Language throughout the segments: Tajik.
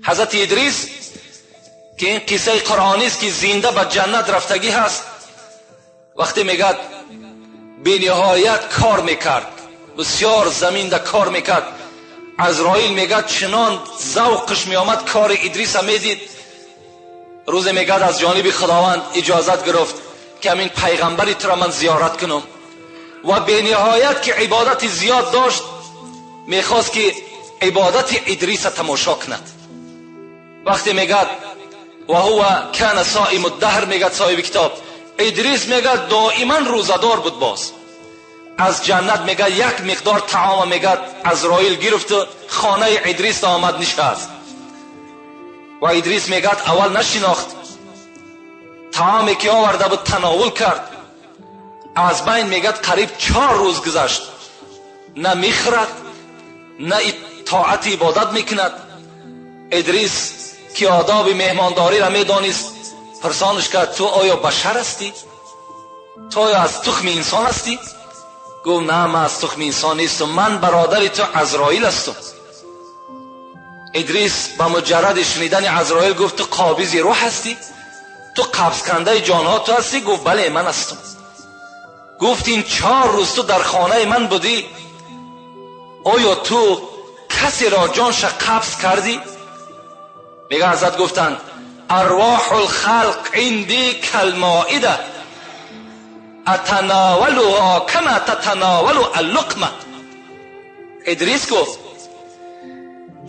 Ҳазрати Идрис ки ин қиссаи қуръонист ки зинда ба ҷаннат рафтагӣ ҳаст, вақте мегӯяд бениҳоят кор мекард, бисёр заминда кор мекард. Азроил мегӯяд чунон завқш меомад кори Идриса медид. Рӯзе мегӯяд аз ҷониби Худованд иҷозат гирифт ки ҳамин пайғамбари туро ман зиёрат кунам ва бениҳоят ки ибодати зиёд дошт, мехост ки ибодати Идриса тамошо кунад. Вақте мегӯяд ва ҳува кана соиму даҳр, мегӯяд соҳиби китоб, Идрис мегӯяд доиман рӯзадор буд. Боз аз ҷаннат мегӯяд як миқдор таома мегӯяд Азроил гирифту хонаи Идрис омад нишаст. Ва Идрис мегӯяд аввал нашинохт, таоме ки оварда буд тановул кард. Аз байн мегӯяд қариб 4 рӯз гузашт, на мехӯрад, на итоати ибодат мекунад. Идрис ки одоби меҳмондориро медонист, пурсонаш кард: ту оё башар ҳастӣ? Ту оё аз тухми инсон ҳастӣ? Гуфт: на, ман аз тухми инсон нестам, ман бародари ту Азроил ҳастам. Идрис ба муҷарради шунидани Азроил гуфт: ту қобизи рӯҳ ҳастӣ? Ту қабзкандаи ҷонҳо ту ҳастӣ? Гуфт: бале, ман ҳастам. Гуфт: ин 4 рӯз ту дар хонаи ман будӣ, оё ту касеро ҷонша қабз кардӣ? Мега ҳазрат гуфтанд: арвоҳу лхалқ инди калмоида атанавалуҳо кама татанавалу аллуқма. Идрис гуфт: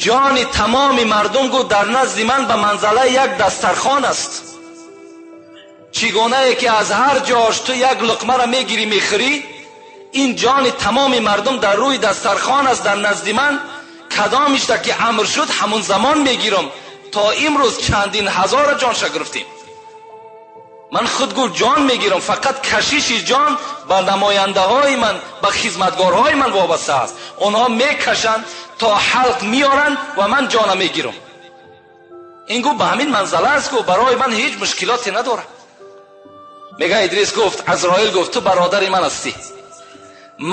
ҷони тамоми мардум гуфт дар назди ман ба манзалаи як дастархон аст. Чӣ гунае ки аз ҳар ҷош ту як луқмаро мегирӣ мехӯрӣ, ин ҷони тамоми мардум дар рӯи дастархон аст дар назди ман. Кадомишда ки амр шуд ҳамон замон мегирам. То имрӯз чандин ҳазора ҷонша гирифтем. Ман худ гуфт ҷон мегирам, фақат кашиши ҷон ба намояндаҳои ман, ба хизматгорҳои ман вобаста аст. Онҳо мекашанд то ҳалқ меоранд ва ман ҷона мегирам. Ин гуфт ба ҳамин манзала аст, гуфт барои ман ҳеҷ мушкилоте надорад. Мега Идрис гуфт, Азроил гуфт: ту бародари ман ҳастӣ,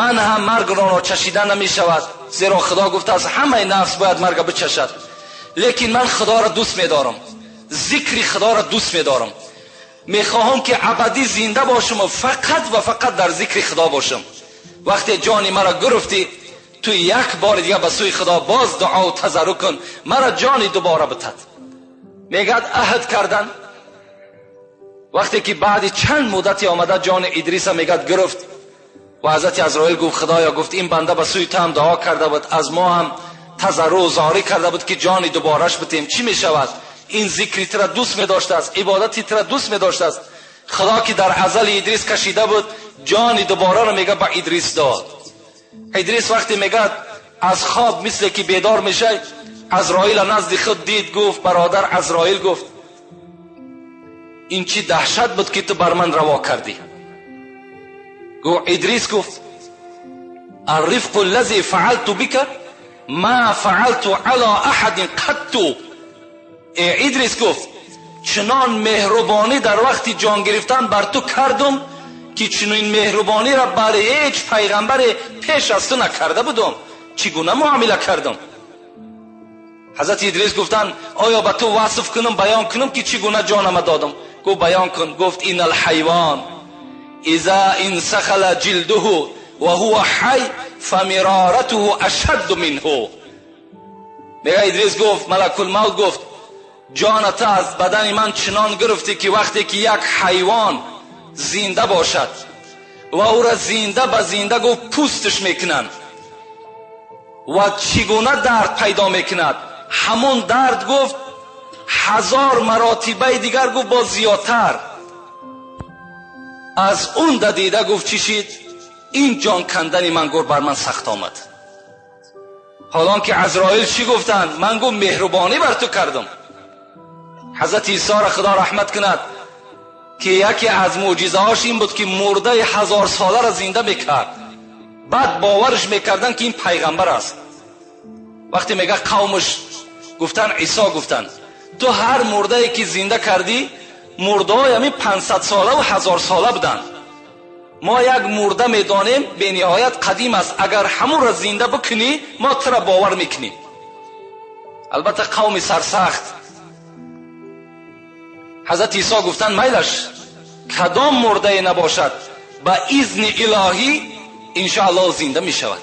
ман ҳам маргро чашида намешавад, зеро Худо гуфтааст ҳамаи нафс бояд марга бичашад. Лекин ман Худоро дӯст медорам, зикри Худоро дӯст медорам, мехоҳам ки абадӣ зинда бошам ва фақат ва фақат дар зикри Худо бошам. Вақте ҷони маро гирифтӣ, ту як бори дига ба сӯи Худо боз дуо тазарруъ кун, маро ҷони дубора битад. Мегӯяд аҳд кардан. Вақте ки баъди чанд муддате омада ҷони Идриса мегӯяд гирифт ва ҳазрати Азроил гуфт: Худоё, гуфт ин банда ба сӯи ту ҳам дуо карда буд, аз мо ҳам тазарруъ зорӣ карда буд ки ҷони дубораш битем. Чӣ мешавад? Ин зикри тура дӯст медоштааст, ибодати тура дӯст медоштааст. Худо ки дар азали Идрис кашида буд, ҷони дубораро мега ба Идрис дод. Идрис вақте мегӯяд аз хоб мисле ки бедор мешавад, Азроила назди худ дид, гуфт: бародар Азроил, гуфт ин чӣ даҳшат буд ки ту бар ман раво кардӣ? Гуфт Идрис, гуфт: الرفق الذي فعلت بك ما فعلت على احد قط. Идрис гуфт: чунон меҳрубонӣ дар вақти ҷон гирифтан бар ту кардум ки чунин меҳрубониро бар ҳеҷ пайғамбаре пеш аз ту накарда будум. Чӣ гуна муомила кардум? Ҳазрати Идрис гуфтанд: оё ба ту васф кунам, баён кунам ки чӣ гуна ҷонама додам? Гуфт: баён кун. Гуфт: ин алҳайвон иза инсахала ҷилдуҳу ва ҳува ҳай фамироратуҳу ашадду минҳу. Мега Идрис гуфт, малакулмавт гуфт: ҷонат аз бадани ман чунон гирифтӣ ки вақте ки як ҳайвон зинда бошад ва ӯра зинда ба зинда гуфт пӯсташ мекунанд ва чӣ гуна дард пайдо мекунад, ҳамон дард гуфт 1000 маротибаи дигар гуфт боз зиёдтар. Аз он дадида гуфт чӣ шид? Ин ҷон кандани ман гуфт бар ман сахт омад. Ҳолон ки Азроил чӣ гуфтанд? Ман гуфт меҳрубонӣ бар ту кардам. Ҳазрати Исоро Худо раҳмат кунад ки яке аз мӯъҷизаҳош ин буд ки мурдаи 1000 соларо зинда мекард. Баъд боварш мекарданд ки ин пайғамбар аст. Вақте мега қавмаш гуфтанд, Исо гуфтанд: ту ҳар мурдае ки зинда кардӣ, мурдаҳои ҳамин 500 сола ва 1000 сола буданд. Мо як мурда медонем, бениҳоят қадим аст, агар ҳамонро зинда бикунӣ, мо тура бовар мекунем. Албатта қавми сарсахт. Ҳазрат Исо гуфтанд майлаш, кадом мурдае набошад, ба изни илоҳӣ иншоаллоҳ зинда мешавад.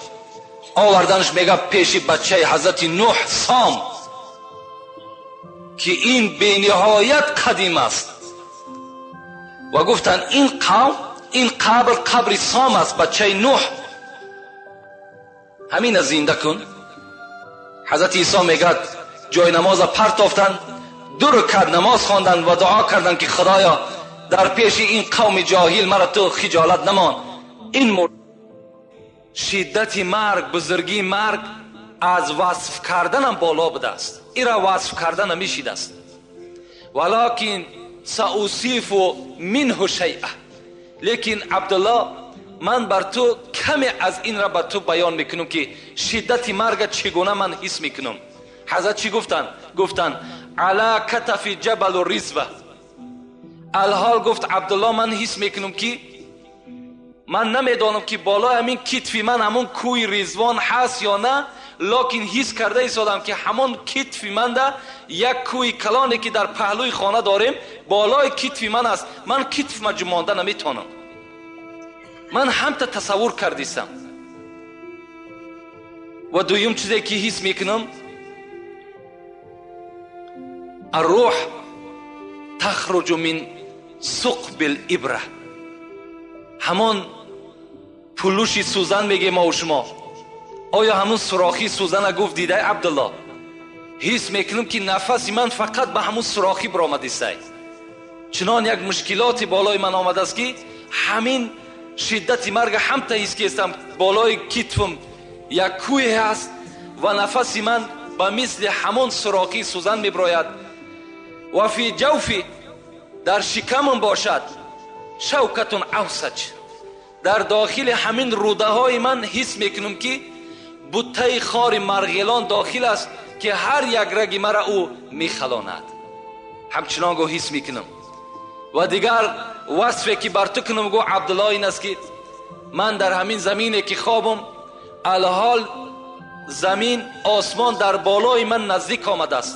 Оварданаш мега пеши бачаи ҳазрати Нуҳ Сом, ки ин бениҳоят қадим аст. Ва гуфтанд ин қавм, ин қабр қабри Сом аст, бачаи Нуҳ, ҳамина зинда кун. Ҳазрати Исо мегӯяд ҷои намоза партофтанд, ду ракат намоз хонданд ва дуо карданд ки худоё дар пеши ин қавми ҷоҳил маро ту хиҷолат намон. Ин шиддати марг, бузургии марг аз васф карданам боло будааст, ира васф карда намешидааст. Валакин саусифу минҳу шайъа, лекин Абдулло ман бар ту каме аз инра ба ту баён мекунам ки шиддати марга чӣ гуна ман ҳис мекунам. Ҳазрат чӣ гуфтанд? Гуфтанд ала катафи ҷабалу ризва. Алҳол гуфт Абдулло ман ҳис мекунам ки ман намедонам ки болои ҳамин китфи ман ҳамон кӯи Ризвон ҳаст ё на, локин ҳис карда истодам ки ҳамон китфи манда як кӯи калоне ки дар паҳлӯи хона дорем болои китфи ман аст. Ман китфма ҷумонда наметавонам. Ман ҳамта тасаввур кардистам. Ва дуюм чизе ки ҳис мекунам, аррӯҳ тахруҷу мин суқбил ибра. Ҳамон пулуши сӯзан мегем мо шумо. Оё ҳамон сурохи сӯзана гуфт дидай Абдулло? Ҳис мекунам ки нафаси ман фақат ба ҳамон сурохӣ баромадистай. Чунон як мушкилоти болои ман омадааст ки ҳамин шиддати марга ҳамта ҳис кестам, болои китфам як кӯе ҳаст ва нафаси ман ба мисли ҳамон сурохи сӯзан мебирояд. Ва фи ҷавфи, дар шикамам бошад шавкатун авсаҷ, дар дохили ҳамин рӯдаҳои ман ҳис мекунам ки буттаи хори марғилон дохил аст ки ҳар як раги мара ӯ мехалонад. Ҳамчунон гӯ ҳис мекунам. Ва дигар васфе ки бар ту кунам гӯ Абдулло ин аст ки ман дар ҳамин замине ки хобам, алҳол замин осмон дар болои ман наздик омадааст.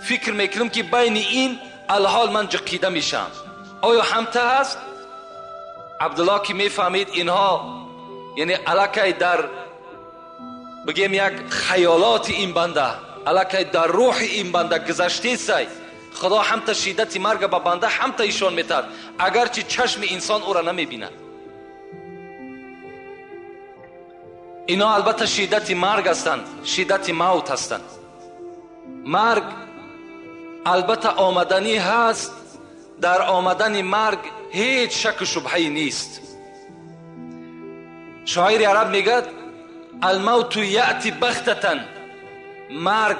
Фикр мекунам ки байни ин алҳол ман ҷиқида мешавам. Оё ҳамта ҳаст? Абдулло ки мефаҳмид инҳо яъне аллакай дар бигем як хаёлоти ин банда, аллакай дар рӯҳи ин банда гузаштесай, худо ҳамта шиддати марга ба банда ҳамта ишон метад, агарчи чашми инсон ӯра намебинад. Ино албатта шиддати марг ҳастанд, шиддати мавт ҳастанд. Марг албатта омаданӣ ҳаст, дар омадани марг ҳеҷ шаку шубҳае нест. Шоири араб мегӯяд алмавту яъти бахтатан, марг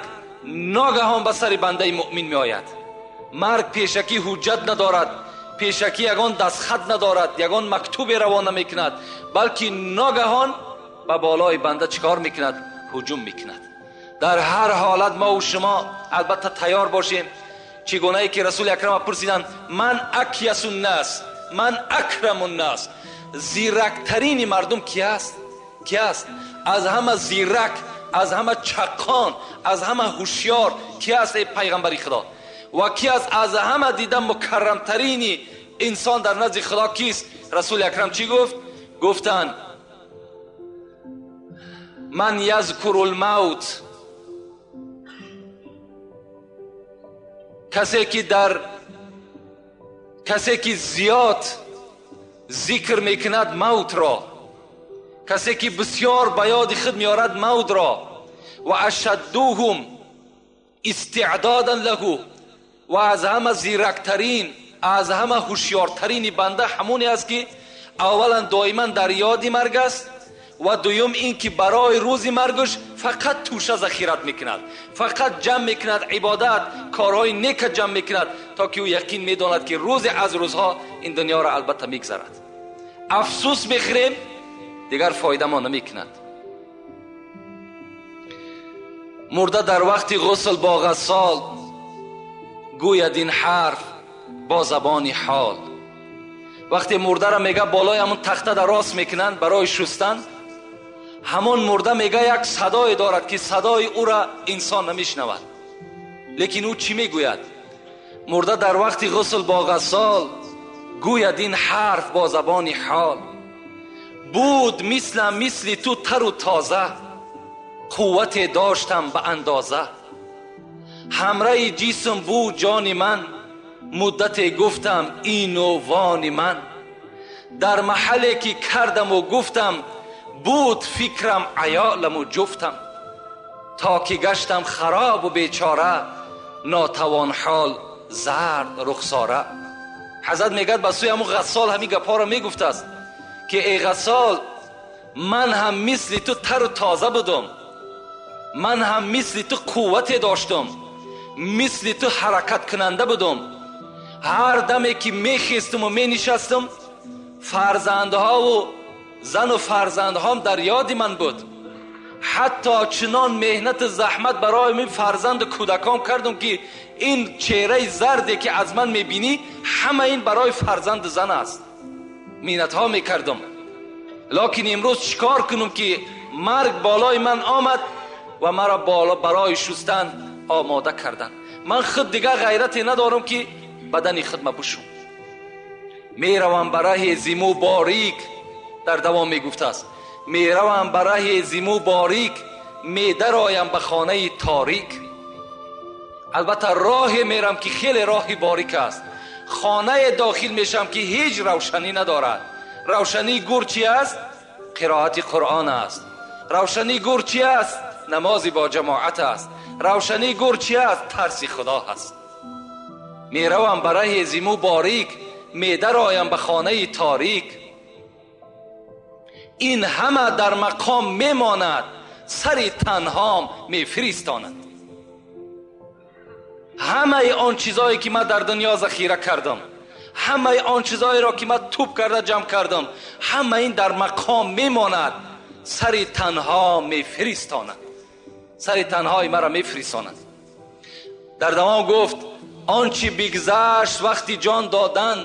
ногаҳон ба сари бандаи муъмин меояд. Марг пешакӣ ҳуҷҷат надорад, пешакӣ ягон дастхат надорад, ягон мактубе равона мекунад, балки ногаҳон ба болои банда чӣ кор мекунад? ҳуҷум мекунад. Дар ҳар ҳолат мо шумо албатта тайёр бошем. Чӣ гунае ки Расули Акрам пурсиданд ман акясу ннас, ман акраму ннас, зирактарини мардум ки аст? Ки аст? Аз ҳама зирак, аз ҳама чаққон, аз ҳама ҳушёр ки аст эй пайғамбари Худо? Ва ки аст аз ҳама дида мукаррамтарини инсон дар назди Худо кист? Расули Акрам чӣ гуфт? Гуфтанд ман язкуру лмавт, касе ки зиёд зикр мекунад мавтро, касе ки бисёр ба ёди худ меорад мавтро, ва ашаддуҳум истеъдодан лаҳу, ва аз ҳама зирактарин, аз ҳама ҳушёртарини банда ҳамоне аст ки аввалан доиман дар ёди марг аст ва дуюм ин ки барои рӯзи маргаш фақат туша захират мекунад, фақат ҷамъ мекунад ибодат, корҳои нека ҷамъ мекунад, то ки ӯ яқин медонад ки рӯзе аз рӯзҳо ин дунёро албатта мегзарад. Афсӯс мехӯрем, дигар фоида мо намекунад. Мурда дар вақти ғусл бо ғассол гӯяд ин ҳарф бо забони ҳол. Вақте мурдаро мега болои ҳамон тахта дар рост мекунанд барои шустан, ҳамон мурда мега як садое дорад, ки садои ӯра инсон намешнавад. Лекин ӯ чӣ мегӯяд? Мурда дар вақти ғусл бо ғассол гӯяд ин ҳарф бо забони ҳол: буд мислам мисли ту тару тоза, қуввате доштам ба андоза. Ҳамраи ҷисм буд ҷони ман, муддате гуфтам ину вони ман. Дар маҳалле ки кардаму гуфтам, буд фикрам аёламу ҷуфтам. То ки гаштам харобу бечора, нотавон ҳол зард рухсора. Ҳазрат мегӯяд ба сӯи ҳамун ғассол ҳамин гапҳоро мегуфтааст, ки эй ғассол, ман ҳам мисли ту тару тоза будум, ман ҳам мисли ту қуввате доштум, мисли ту ҳаракаткунанда будум. Ҳар даме ки мехестуму менишастум, фарзандҳову зану фарзандҳом дар ёди ман буд. Ҳатто чунон меҳнату заҳмат барои мин фарзанду кӯдакон кардум, ки ин чеҳраи зарде ки аз ман мебинӣ, ҳама ин барои фарзанду зан аст. Миннатҳо мекардум. Лекин имрӯз чӣ кор кунум, ки марг болои ман омад ва маро барои шустан омода карданд. Ман худ дигар ғайрате надорам, ки бадани худ мабушум. Меравам ба раҳи зиму борик, дар давом мегуфтааст, меравам ба раҳи зиму борик, медароям ба хонаи торик. Албатта роҳе мерам, ки хеле роҳи борик аст. Хонае дохил мешам, ки ҳеҷ равшанӣ надорад. Равшании гур чи аст? Қироати Қуръон аст. Равшании гур чи аст? Намози бо ҷамоат аст. Равшании гур чи аст? Тарси Худо аст. Меравам ба раҳи зиму борик, медароям ба хонаи торик. Ин ҳама дар мақом мемонад, сари танҳом мефиристонад. Ҳамаи он чизое ки ман дар дунё захира кардам, ҳамаи он чизоеро ки ман тӯб карда ҷамъ кардам, ҳама ин дар мақом мемонад, сари танҳо мефиристонад, сари танҳои маро мефиристонад. Дар давом гуфт: он чи бигзашт вақти ҷон додан,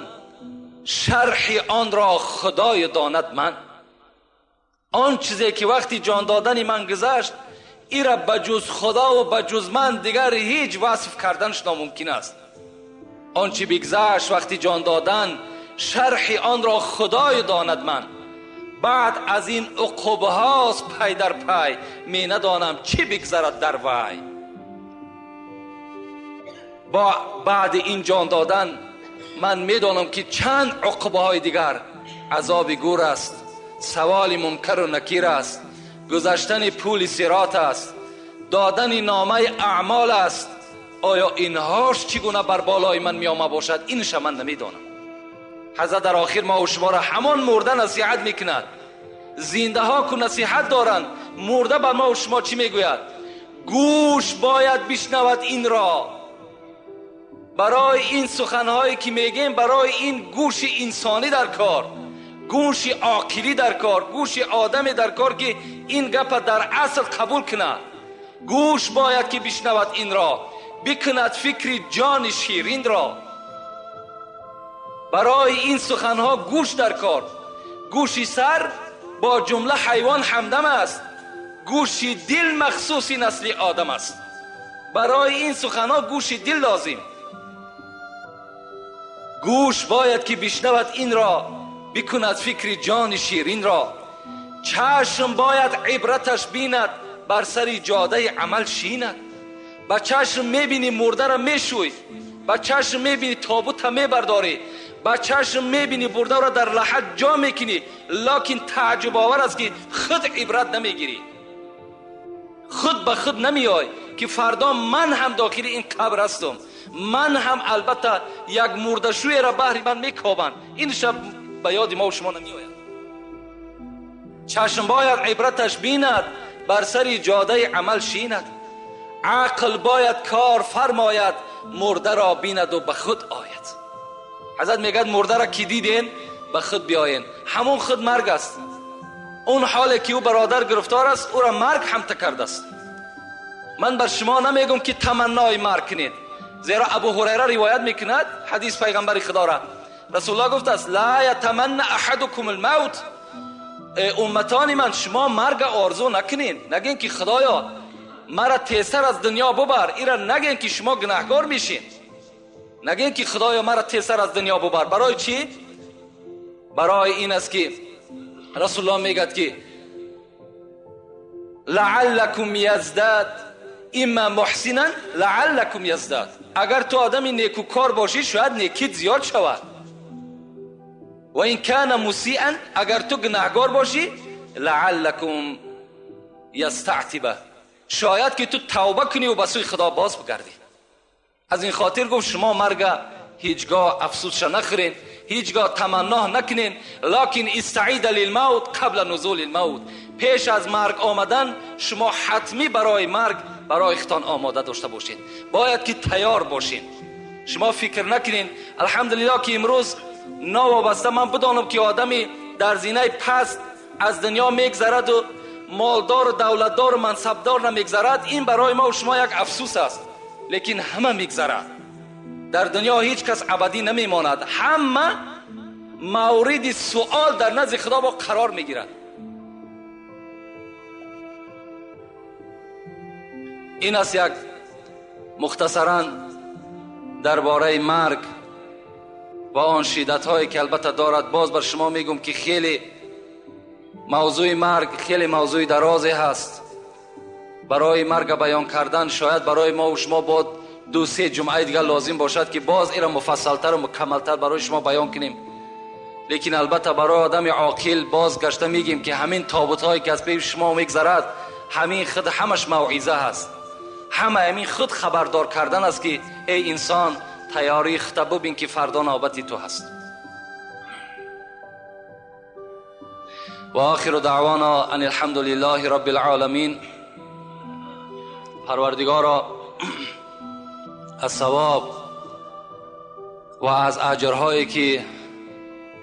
шарҳи онро Худоё донад ман. Он чизе ки вақти ҷон додани ман гузашт, ира ба ҷуз Худову ба ҷуз ман дигар ҳеҷ васф карданаш номумкин аст. Он чи бигзашт вақти ҷон додан, шарҳи онро Худоё донад ман. Баъд аз ин уқубҳост пай дар пай, менадонам чӣ бигзарад дар вай. Бо баъди ин ҷон додан ман медонам, ки чанд уқубҳои дигар азоби гур аст, саволи мункару накир аст, гузаштани пули сирот аст, додани номаи аъмол аст. Оё инҳош чӣ гуна бар болои ман меома бошад, инша ман намедонам. Ҳазрат дар охир мо шуморо ҳамон мурда насиҳат мекунад. Зиндаҳо ку насиҳат доранд, мурда ба мо шумо чӣ мегӯяд? Гӯш бояд бишнавад инро. Барои ин суханҳое ки мегӯем, барои ин гӯши инсонӣ дар кор, гӯши оқилӣ дар кор, гӯши одаме дар кор, ки ин гапа дар асл қабул кунад. Гӯш бояд ки бишнавад инро, бикунад фикри ҷони ширинро. Барои ин суханҳо гӯш дар кор. Гӯши сар бо ҷумла ҳайвон ҳамдам аст, гӯши дил махсуси насли одам аст. Барои ин суханҳо гӯши дил лозим. Гӯш бояд ки бишнавад инро, бикунад фикри ҷони ширинро. Чашм бояд ибраташ бинад, бар сари ҷодаи амал шинад. Ба чашм мебинӣ мурдаро мешӯй, ба чашм мебинӣ тобута мебардорӣ, ба чашм мебинӣ бурдаро дар лаҳат ҷо мекунӣ, лекин тааҷҷубовар аст, ки худ ибрат намегирӣ, худ ба худ намеой, ки фардо ман ҳам дохили ин қабр ҳастам, ман ҳам албатта як мурдашӯеро баҳри ман мекобанд. Ин шаб ба ёди мо шумо намеояд. Чашм бояд ибраташ бинад, бар сари ҷодаи амал шинад. Ақл бояд кор фармояд, мурдаро бинаду ба худ ояд. Ҳазрат мегӯяд мурдаро ки диден, ба худ биёен. Ҳамон худ марг аст. Он ҳоле ки ӯ бародар гирифтор аст, ӯро марг ҳамта кардааст. Ман бар шумо намегӯм, ки таманнои марг кунед, зеро Абу Ҳурайра ривоят мекунад ҳадис пайғамбари Худоро. رسول الله گفت است لا یتمنى احدکم الموت، امتان من شما مرگ آرزو نکنین، نگین که خدایا مرا تیزتر از دنیا ببر، ایرا نگین که شما گناهکار میشین، نگین که خدایا مرا تیزتر از دنیا ببر. برای چی؟ برای این است که رسول الله میگد که لعلکم یزداد اما محسنا لعلکم یزداد، اگر تو آدمی نیکوکار باشی شاید نیکیت زیاد شود، و این کان مسیئا، اگر تو گناهگار باشی لعلکم یستعتب، شاید که تو توبه کنی و به سوی خدا باز بگردی. از این خاطر گفت شما مرگ هیچگاه افسوسش نخورین، هیچگاه تمنا نکنین، لکن استعید للموت قبل نزول الموت، پیش از مرگ آمدن شما حتمی برای مرگ برای اختان آماده داشته باشین، باید که تیار باشین. شما فکر نکنین الحمدلله که امروز ناوابسته من بدانم که آدمی در زینه پست از دنیا میگذرد و مالدار و دولتدار و منصبدار نمیگذرد، این برای ما و شما یک افسوس است، لیکن همه میگذرد. در دنیا هیچ کس ابدی نمیماند، همه مورد سوال در نزد خدا با قرار میگیرد. این است یک مختصرا درباره مرگ و آن شدت هایی که البته دارد. باز بر شما میگم که خیلی موضوع مرگ خیلی موضوع درازی هست، برای مرگ بیان کردن شاید برای ما و شما با 2-3 جمعه دیگر لازم باشد که باز ایرا مفصلتر و مکملتر برای شما بیان کنیم. لیکن البته برای آدم عاقل باز گشته میگیم که همین تابوت هایی که از پیش شما میگذرد همین خود همش موعظه هست، همه همین خود خبردار کردن است که ای انسان تیاری خود ببین که فردا نوبت تو هست. و آخر دعوانا ان الحمد لله رب العالمین. پروردگارا از ثواب و از اجرهایی که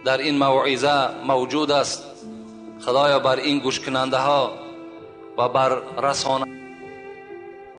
در این موعظه موجود است خدایا بر این گوش کننده ها و بر رسانه